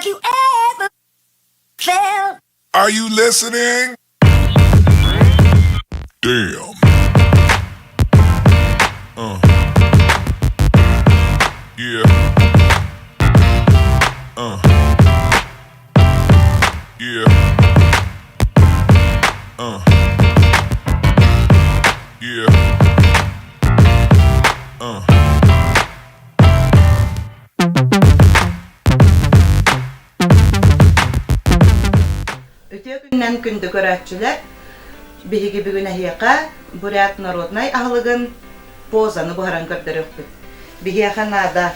Have you ever felt? Are you listening? Damn. Uh. Yeah. Uh. Yeah. Uh. Yeah. Uh. Үтүө күнүнэн күндү көрөөччүлэр! Биһиги бүгүн эһиэхэ бурят народнай аһылыгын позаны буһаран көрдөрүөхпүт. Биһиэхэ наада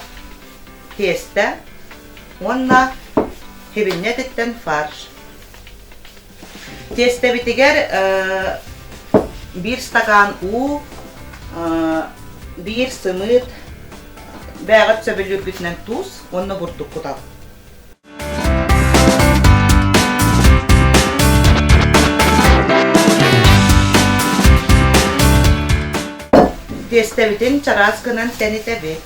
тиэстэ уонна хибинньэ этиттэн фарш. Тиэстэбитигэр биир стакан уу, биир сымыыт, бэйэҕит сөбүлүүргүтүнэн туус уонна бурдук кутабыт. Тиэстэбитин чараас гынан тэнитэбит.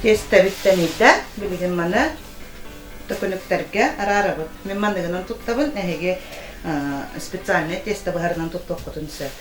Тиэстэбит тэнийдэ. Билигин маны төкүнүктэргэ араарабыт. Мин манныгынан туттабын, эһиги специальнай тиэстэ быһарынан туттуоххутун сөп.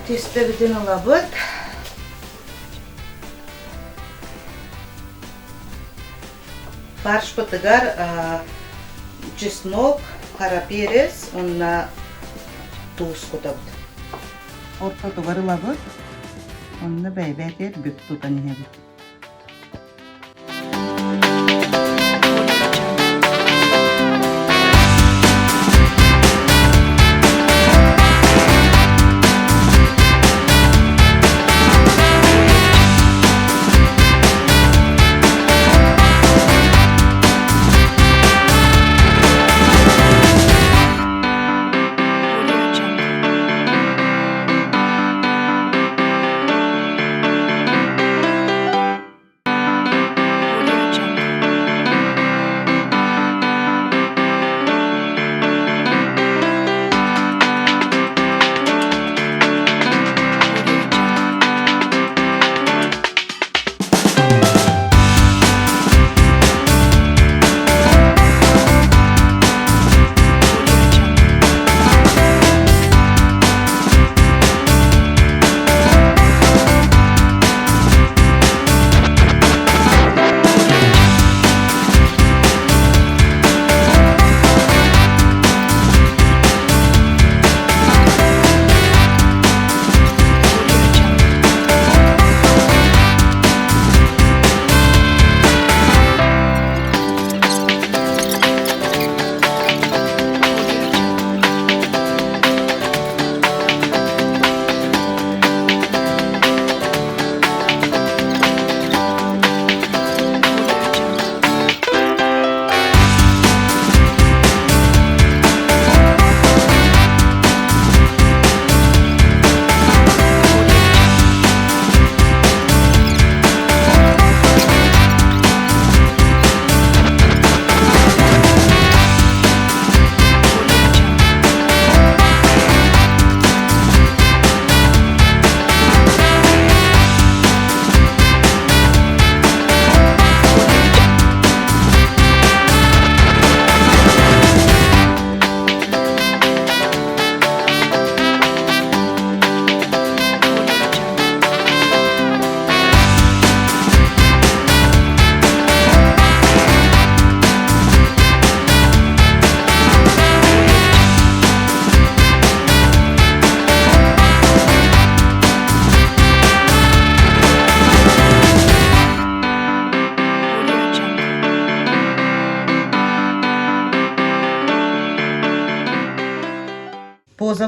Тестэбитин ылабыт. Фаршпытыгар чеснок, хара перец уонна туус кутабыт. Ортотугар ылабыт, онно бэйбээтигэр бүк тутан иһэбит.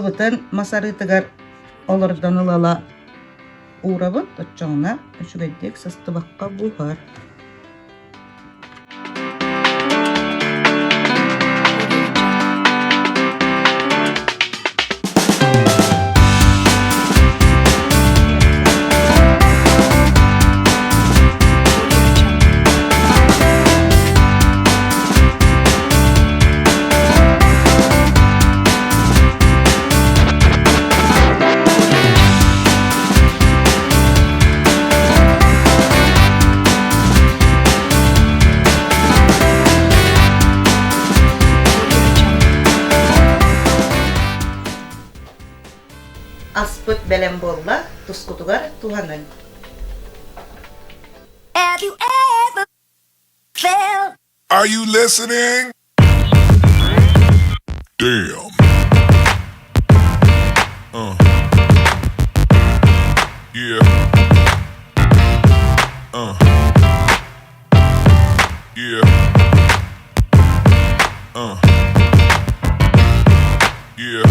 Аһыбытын мас арыытыгар олордон ыла-ыла уурабыт, оччоҕуна үчүгэйдик сыстыбакка буһар. Аспыт бэлэм буолла, тускутугар туһаныҥ. Have you ever felt? Are you listening? Damn. Yeah. Yeah. Yeah.